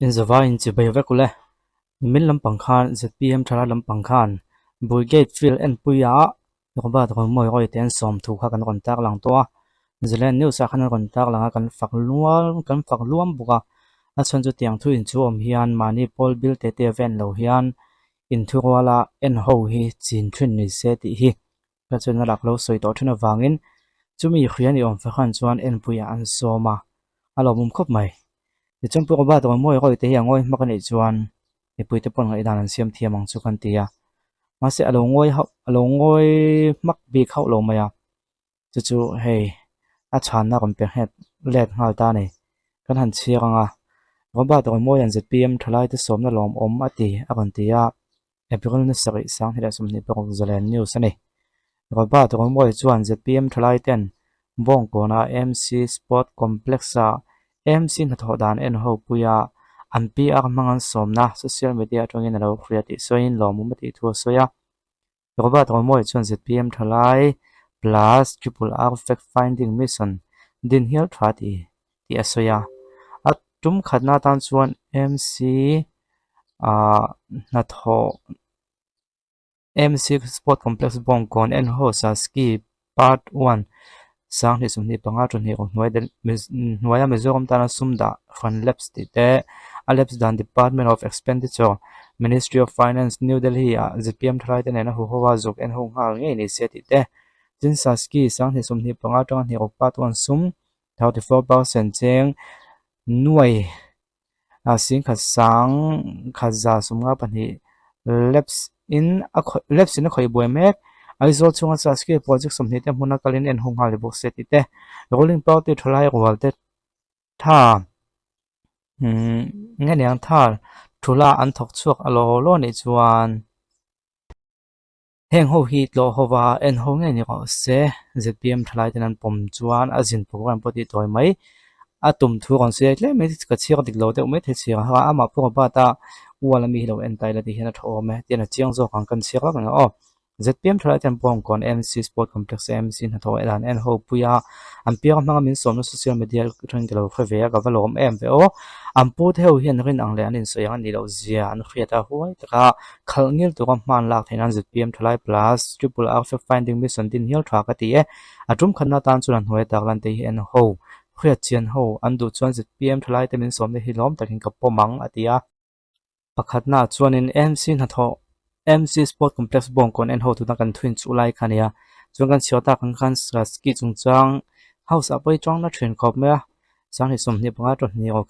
Inzava inchibei vek ule. Nimin lampang khan zpm thalai lampang khan Brigade Field enpuia Robert Romawi Roy te an sawm thu kha kan rawn tar lang tawh a. Zalen News ah khan an rawn tar lang a, kan fak lual kan fak luam bawk a. A chhan chu tiang thu inchu awm hian mahni pawl bil te te ven lo hian inthuruala en ho hi chin thin ni se tih hi ka chuan a lak lo sawi tawh thin avangin chumi hria ni awm fahran chuan enpuiah an sawm a, a lawmawm khawp mai. Tichuan Pu Robert Romawi Roy te hi a ngawi hmak a nih chuan mipuite pawn ngaihdan an siam thiam ang chu kan ti a, mahse a lo ngawi hauh a lo ngawi hmak bik hauh lo mai a, chu chu hei a chhanna rawn pe nghet let nghal ta a ni. Kan han chhiar ang a, Robert Romawia'n zpm thalaite sawmna lawmawm a ti a rawn ti a. April ni sarih 2026 Zalen News a ni. Robert Romawi chuan zpm thalai ten Bawngkawna MC Sport Complex-a MC hnathawh dan en ho puia an PR hmang an sawmna social media atangin a lo hria tih sawiin lawmawm a tih thu a sawi a. Robert Romawi chuan zpm thalai plus Triple R Fact Finding Mission din hial tha ti tih a sawi a. A tum khatna atan chuan MC ah hnathawh MC Sport Complex Bawngkawn en ho Saski Part One 2025 tawhnih rawng hnuai hnuaia Mizoram tana sum dah hran lapse tih te a lapse dan Department of Expenditure Ministry of Finance New Delhi ah zpm thalai te nena huho a zuk en ho nghal ngei ni se tih te tin Saski 2025 atanga hnih rawng Part One sum 34% cheng nuai a singkhat sang khat za sawmnga pahnih lapse in a khawih lapse in a khawih buai mek Aizawl chhunga Saskhi project 20 te hmuna kalin en hung nghal ni bawk se tih te ruling party thalai rual te tha umm nge niang tha thula an thawk chhuak a law law anih chuan. Heng ho hi tlawh ho va en ho ngei ni rawh se, zpm thalai ten an pawm chuan a zin program pawh tih tawi mai a tum thu rawn sawi a tlem mai ka chhiar dik lo deuh mai thei chhiar a amah pawh bat a ual ami hi lo en ta ila ti hian a tha awm e tian a chiang zawk ang kan chhiar vak ang aw. Zpm thalai ten Bawngkawn MC Sport Complex MC hnathawh dan en ho pui a an piang hmanga min sawmna social media atangin ka lo hre ve a ka va lawm em ve aw. An pu te ho hian rin ang leh an insawi ang a nih loh zia an hriat a huai tak a. Khalh ngil tura hman lak theih nan zpm thalai plus triple R fact finding mission din hial tha ka ti e. A tum khatna tan chuan a hnuai tak lan te hi en ho, hriat chian ho an duh chuan zpm thalai te min sawmna hi lawm takin ka pawm ang a ti a. Pakhatna chuanin MC hnathawh MC Sport Complex Bawngkawn en ho tuna kan thuin chuh lai kha a nia. Chuan kan chhiar tak ang khan ski chungchang house ah pawh hi tang na thin khawp mai a, 2025 tawhni awk.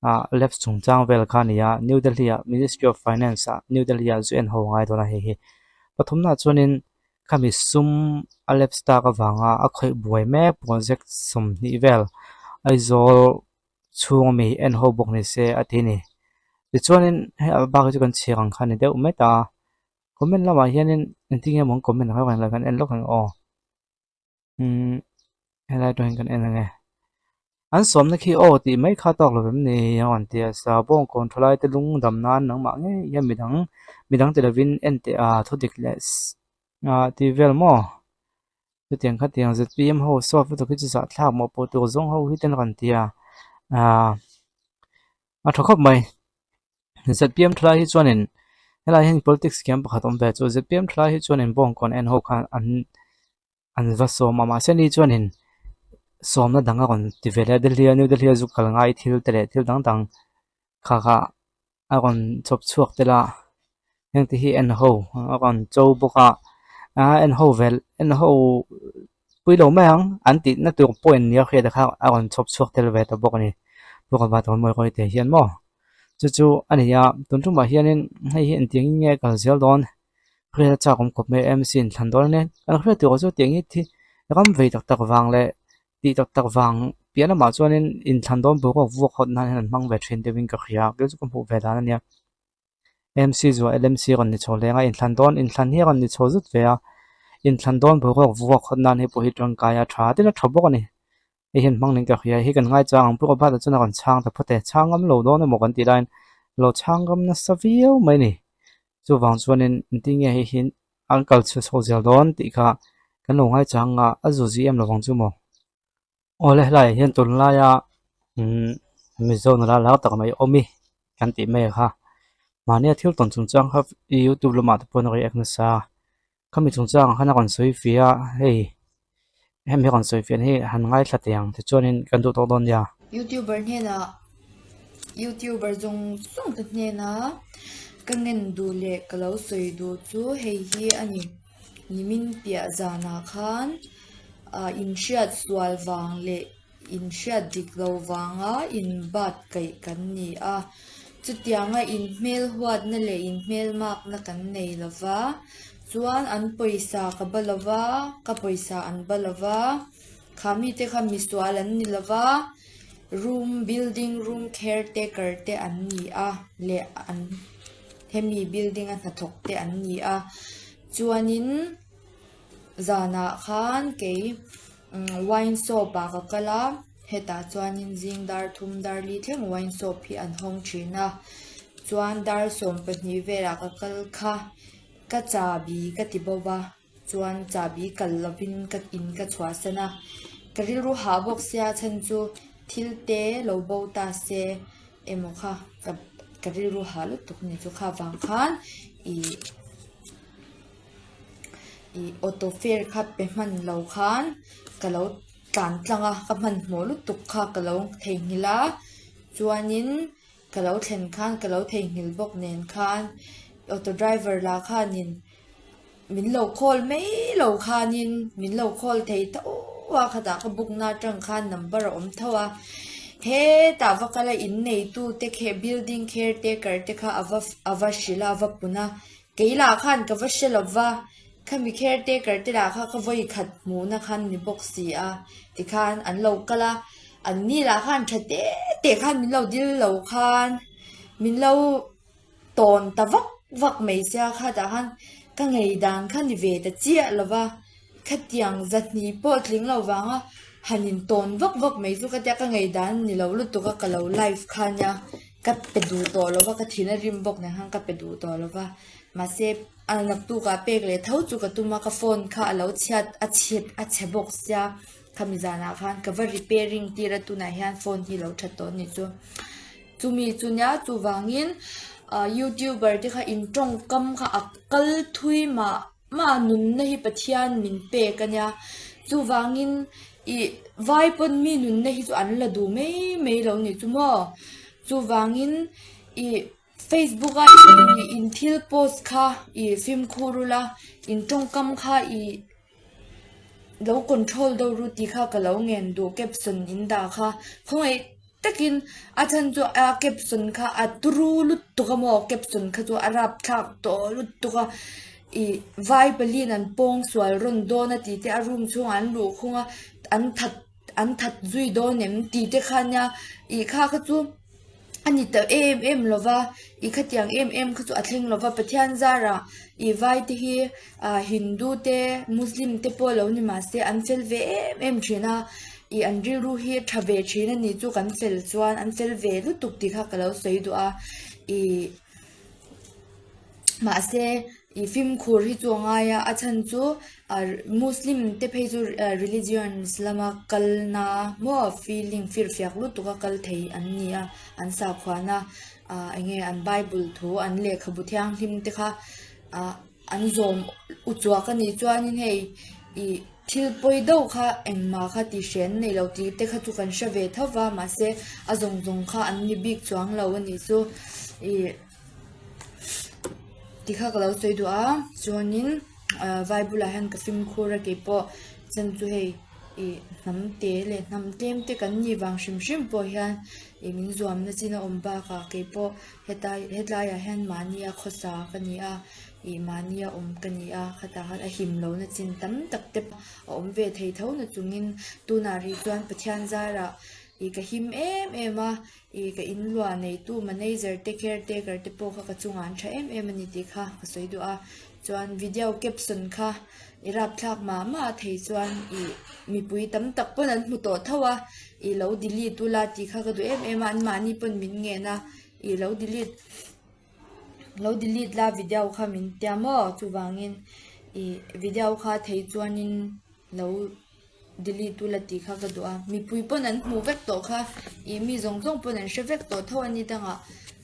ah lapse chungchang vel kha a ni a New Delhi ah Ministry of Finance ah New Delhi ah zu en ho a ngai dawn a hei hi pathumna chuanin khami sum a lapse tak avanga a khawih buai mek project 20 vel Aizawl chhung ami en ho bawk ni se a ti a ni tichuanin hei a bak hi chu kan chhiar ang kha a ni deuh mai ta a comment lamah hianin engtin nge maw an comment ang reng kan en lawk ang aw. Umm helai atang hian kan en ang e an sawmna khi aw tih mai kha tawk lo em ni a rawn ti a sabawng kawn thalai te lung dam nan nangmah ngei hian midang midang ti lovin en teh a thu dik leh ah tih vel maw chutiang khatiang zpm ho sawt lutuk hi chu zahthlak mawhpawh tur zawng ho hi te an rawn ti a ah a tha khawp mai zpm thalai hi chuanin helai hian politics camp pakhat awm ve chu zpm thalai hi chuanin bawngkawn en ho khan an an va sawm a mahse ni chuanin sawmna dang a rawn ti ve leh a Delhi a New Delhi a zu kal ngai thil te leh thil dang dang kha kha a rawn chhawp chhuak tel a heng te hi en ho a rawn cho bawk a ah en ho vel en ho pui lo mai ang an tih na tur point nia hriat kha a rawn chhawp chhuak tel ve ta bawk a ni bawk a tawn mawi te hian maw chu chu a ni a tun tumah hianin hei hi engtiang in nge kal zel dawn hriat a chak awm khawp mai M C in thlan dawn a nia kan hriat tur chu tiang hi thi ram vei tak tak vang leh tih tak tak vang piah lamah chuanin inthlan dawn boruak vuak hawt nan hian an hmang ve thin deuhin ka hria kei chu ka hmuh ve dan a nia. MC zuah LMC rawn ni chho leng a inthlan dawn inthlan hi a rawn ni chho zut ve a inthlan dawn boruak vuak hawt nan hei pawh hi tangkai a tha tin a tha bawk a ni hei hian hmang ning ka hria hei kan ngaichang ang Pu Robert-a chuan a rawn chhang ta phawt e chhang ngam lo dawn emaw kan tih laiin lo chhang ngam nasa viau mai a ni chuvang chuanin engtin nge hei hi an kal chhe chho zel dawn tih kha kan lo ngaichang a a zu zui em lovang chu maw. Awle helaiah hian tunlaia umm Mizo nula lar tak mai awm i. kan tih mai kha. Mahnia thil tawn chungchang kha youtube lamah te pawh an react nasa a, khami chungchangah khan a rawn sawi fiah a hei hemi rawn sawi fiah hi han ngaithla teh ang tichuanin kan duh tawk dawn nia. Youtuber hnenah Youtuber zawng zawng te hnena ka ngen duh leh ka lo sawi duh chu hei hi a ni. Nimin piah zanah khan ah inhriat sual vang leh inhriat dik lo vanga inbat kaih kan ni a. Chutianga inhmel huatna leh inhmel makna kan nei lo va, chuan an pawisa ka ba lo va, ka pawisa an ba lo va, kha mite kha misual an ni lo va, room building room caretaker te an ni a leh an hemi building a hnathawk te an ni a chuanin zanah khan kei wine shop ah ka kal a hetah chuanin zing dar thum dar li thleng wine shop hi an hawng thin a chuan dar 12 velah ka kal kha ka chahbi ka ti bo va. Chuan chahbi kal lovin ka in ka chhuahsan a, ka rilru hah bawk sia chhan chu thil te lo bo ta se emaw kha ka ka rilru hah lutuk ni chu kha vang khan ih ih auto fare kha pe hman lo khan ka lo tlan tlang a ka hmanhmawh lutuk kha ka lo theihnghilh a chuanin. Ka lo thlen khan ka lo theihnghilh bawk nen khan auto driver lah khanin min lo call mai lo khanin min lo call thei tho a khatah ka book na atang khan number a awm tho a hetah va kal a in neitu te khe building caretaker te kha a va a va hrilh a a va pun a kei lah khan ka va hre lo va khami caretaker te lah kha ka vawi khat hmuhna khan ni bawk si a tikhan an lo kal a. An ni lah khan tha te te khan min lo dil lo khan min lo tawn ta vak vak mai sia khatah khan ka ngei dan kha ni ve ta chiah lo va khatiang zahnih pawh tling lo vanga han in tawn vak vak mai chu ka tia ka ngei dan ni lo lutuk a ka lo live kha nia ka pe duh tawh lo va ka thin a rim bawk nen khan ka pe duh tawh lo va mahse a naktukah pek leh tho chu ka tum a ka phone kha a lo chhiat a chhet a chhe bawk sia. Khami zanah khan ka va repairing tir a tunah hian phone hi lo that tawh a nih chu. Chumi chu nia chuvangin ah youtuber te kha in tawngkam kha a kal thui mah mah a nunna hi Pathian min pek a nia. Chuvangin ih vai pawn mi nunna hi chu an la duh mai mai lo nih chu maw. Chuvangin ih Facebook a in thil post kha ih fimkhur ula in tawngkam kha ih. Lo control deuh ru tih kha ka lo ngen duh caption in dah kha khawngaih takin a chhan chu a caption kha a turu lutuk a maw caption kha chu a rapthlak tawh lutuk a ih vai palian an pawng sual rawn dawn a tih te a room chhungah an luh khung a an that an that zui dawn em tih te kha nia ih kha kha chu. A ni ta em em lo va, i khatiang em em kha chu a thleng lo va, Pathian zarah i vai te hi ah Hindu te Muslim te pawh lo ni mahse an fel ve em em thin a, i an rilru hi a tha ve thin a ni chu kan fel chuan an fel ve lutuk tih kha ka lo sawi duh a, i mahse i fimkhur hi chu a ngai a, a chhan chu ah Muslim te phei chu religions lama kalna maw feeling firfiak lutuk a kal thei an ni a, an sakhuana ah eng nge an bible thu an lehkhabu thianghlim te kha ah an zawm uchuak a nih chuanin hei ih thil pawi deuh kha engmah kha tih hre an nei lo tih te kha chu kan hre ve tho va mahse a zawng zawng kha an ni bik chuang lo a nih chu ih. Tikha ka lo sawi duh a chuanin ah vai bulah hian ka fimkhur a keipawh chan chu hei ih hnam te leh hnam tlem te kan nih vang hrim hrim pawh hian ih min zuamna chin a awm bakah keipawh hetlai hetlaiah hian mahnia khawsa ka ni a ih mahnia awm ka ni a khatah khan a him lohna chin tam tak te a awm ve thei tho na chungin tunah rih chuan Pathian zarah ih ka him em em a. Ih ka in luah neitu manager te caretaker te pawh kha ka chungah an tha em em a ni tih kha ka sawi duh a chuan video caption kha i rapthlak mah mah a thei chuan ih mipui tam tak pawn an hmu tawh tho a ih lo delete ula tih kha ka duh em em a anmahni pawn min ngen a ih lo delete lo delete la video kha min tia maw chuvangin ih video kha thei chuanin. Lo delete ula tih kha ka duh a, mipui pawn an hmuh vek tawh kha ih mi zawng zawng pawn an hre vek tawh tho a ni dangah.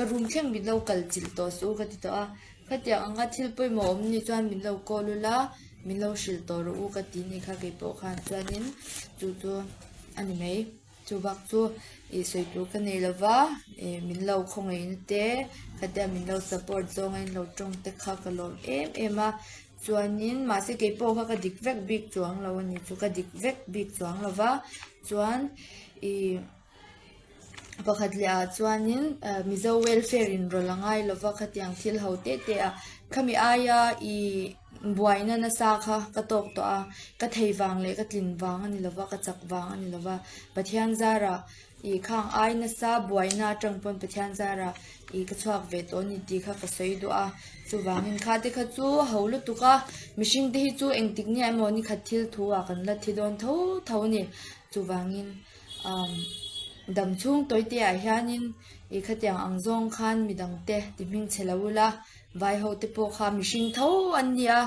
Ka room thleng min lo kal chilh tawh suh u ka ti tawh a, khatiang anga thil pawimawh awm ni chuan min lo call ula min lo hrilh tawh rawh u ka ti ni kha keipawh khan chuanin chu chu a ni mai. Chu bak chu ih sawi tur ka nei lova ih min lo khawngaihna te khatia min lo support zawng a in lo tawng te kha ka lawm em em a chuanin mahse keipawh kha ka dik vek bik chuang lo a ni chu ka dik vek bik chuang lo va chuan ih pakhat leh ah chuanin ah mizo welfare in rawlh a ngai lova khatiang thil ho te te ah khami aia ih Buaina nasa kha ka tawk tawh a, ka thei vang leh ka tlin vang a ni lova, ka chak vang a ni lova. Pathian zarah ih khang ai nasa buaina atang pawn Pathian zarah ih ka chhuak ve tawh a ni tih kha ka sawi duh a. Chuvangin kha te kha chu a ho lutuk a, mihring te hi chu engtik nia emaw ni khat thil thu ah kan la thi dawn tho tho a ni. Chuvangin umm dam chhung tawi te ah hianin ih khatiang ang zawng khan midang te ti hming chhe lo ula. Vai ho te pawh kha mihring tho an ni a,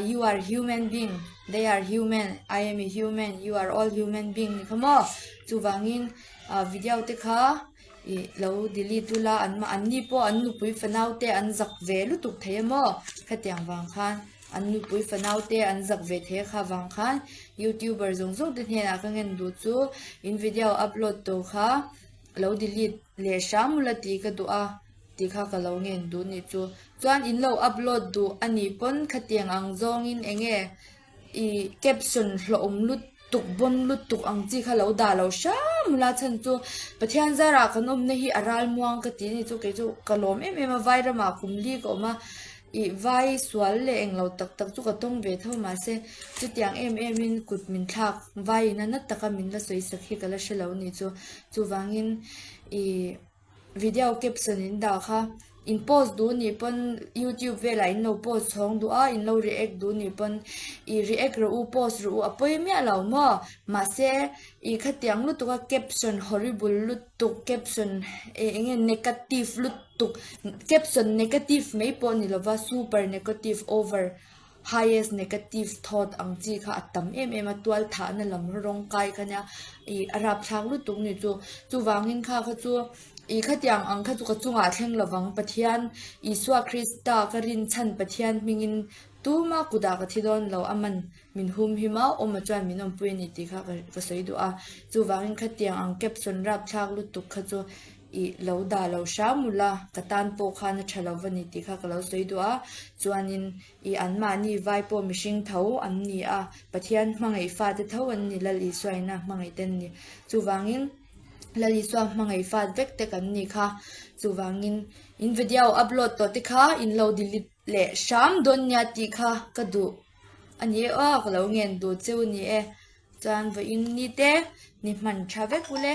you are human being, they are human, I am a human, you are all human being ni kha maw? Chuvangin video te kha ih lo delete ula an an ni pawh an nupui fanau te an zak ve lutuk thei a maw? Khatiang vang khan an nupui fanau te an zak ve thei a kha vang khan youtuber zawng zawng te hnenah ka ngen duh chu in video upload tawh kha lo delete leh hram ula tih ka duh a. Tih kha ka lo ngen duh nih chu. Chuan in lo upload duh a nih pawn khatiang ang zawngin eng nge ih caption hlawhawm lutuk bon lutuk ang chi kha lo dah lo hram ula chhan chu Pathian zarah kan awmna hi a ral muang ka ti nih chu kei chu ka lawm em em a vai ramah kum li ka awm a ih vai sual leh eng lo tak tak chu ka tawng ve tho mahse chutiang em em in kut min thlak vai in a na taka min la sawi sak hi ka la hre lo nih chu chuvangin ih. Video caption in dah kha in post duh nih pawn youtube velah in lo post chhawng duh a in lo react duh nih pawn ih react rawh u post rawh u a pawi miah lo maw mahse ih khatiang lutuk a caption horrible lutuk caption eng enge negative lutuk caption negative mai pawh ni lova super negative over. Highest negative thought ang chi kha a tam em em a, tual thahna lam rawng kai kha nia ih a rapthlak lutuk ni chu. Chuvangin kha kha chu ih khatiang ang kha chu ka chungah a thleng lovang Pathian Isua Krista ka rinchhan Pathian hmingin tuma kutah ka thi dawn lo a man min hum him a awma chuan min awmpui a ni tih kha ka sawi duh a. Chuvangin khatiang ang caption rapthlak lutuk kha chu ih lo dah lo hram ula ka tan pawh khan a tha lo va ni tih kha ka lo sawi duh a chuanin ih anmahni vai pawh mihring tho an ni a Pathian hmangaih fate tho an ni Lal Isua ina hmangaih te an ni chuvangin Lal Isua hmangaih fat vek te kan ni kha chuvangin in video upload tawh te kha in lo delete leh hram dawn nia tih kha ka duh a ni e aw ka lo ngen duh cheu a ni e chuan vawiin ni te ni hman tha vek ule.